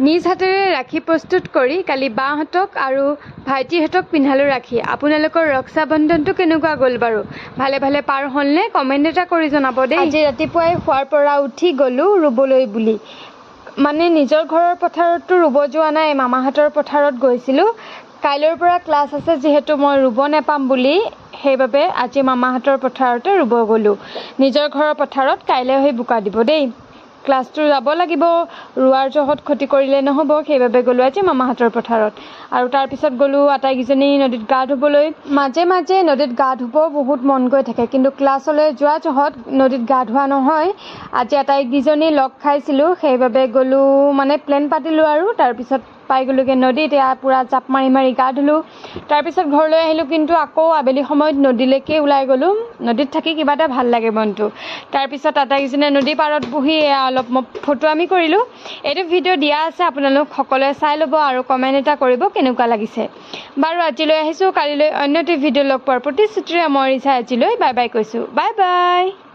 নিজ হাতেৰে ৰাখী প্ৰস্তুত কৰি কালি বাহঁতক আৰু ভাইটিহঁতক পিন্ধালোঁ ৰাখী। আপোনালোকৰ ৰক্ষা বন্ধনটো কেনেকুৱা গ'ল বাৰু? ভালে ভালে পাৰ হ'লনে? কমেণ্ট এটা কৰি জনাব দেই। আজি ৰাতিপুৱাই শোৱাৰ পৰা উঠি গ'লোঁ ৰুবলৈ বুলি। মানে নিজৰ ঘৰৰ পথাৰততো ৰুব যোৱা নাই, মামাহঁতৰ পথাৰত গৈছিলোঁ। কাইলৈৰ পৰা ক্লাছ আছে যিহেতু মই ৰুব নেপাম বুলি, সেইবাবে আজি মামাহঁতৰ পথাৰতে ৰুব গ'লোঁ। নিজৰ ঘৰৰ পথাৰত কাইলৈ হৈ বোকা দিব দেই। ক্লাছটো যাব লাগিব, ৰোৱাৰ জহত ক্ষতি কৰিলে নহ'ব, সেইবাবে গ'লোঁ আজি মামাহঁতৰ পথাৰত। আৰু তাৰপিছত গ'লোঁ আটাইকেইজনী নদীত গা ধুবলৈ। মাজে মাজে নদীত গা ধুব বহুত মন গৈ থাকে, কিন্তু ক্লাছলৈ যোৱা জহত নদীত গা ধোৱা নহয়। আজি আটাইকেইজনী লগ খাইছিলোঁ, সেইবাবে গ'লোঁ, মানে প্লেন পাতিলোঁ আৰু তাৰপিছত পাই গ'লোগৈ নদীত। এয়া পূৰা জাপ মাৰি মাৰি গা ধুলোঁ। তাৰপিছত ঘৰলৈ আহিলোঁ, কিন্তু আকৌ আবেলি সময়ত নদীলৈকে ওলাই গ'লোঁ। নদীত থাকি কিবা এটা ভাল লাগে মনটো। তাৰপিছত আটাইকেইজনে নদী পাৰত বহি এয়া অলপ মই ফটোৱামি কৰিলোঁ। এইটো ভিডিঅ' দিয়া আছে, আপোনালোক সকলোৱে চাই ল'ব আৰু কমেণ্ট এটা কৰিব কেনেকুৱা লাগিছে। বাৰু, আজিলৈ আহিছোঁ। কালিলৈ অন্য এটি ভিডিঅ' লগ পোৱাৰ প্ৰতিশ্ৰুতিৰে মই ৰিচা আজিলৈ বাই বাই কৈছোঁ। Bye bye.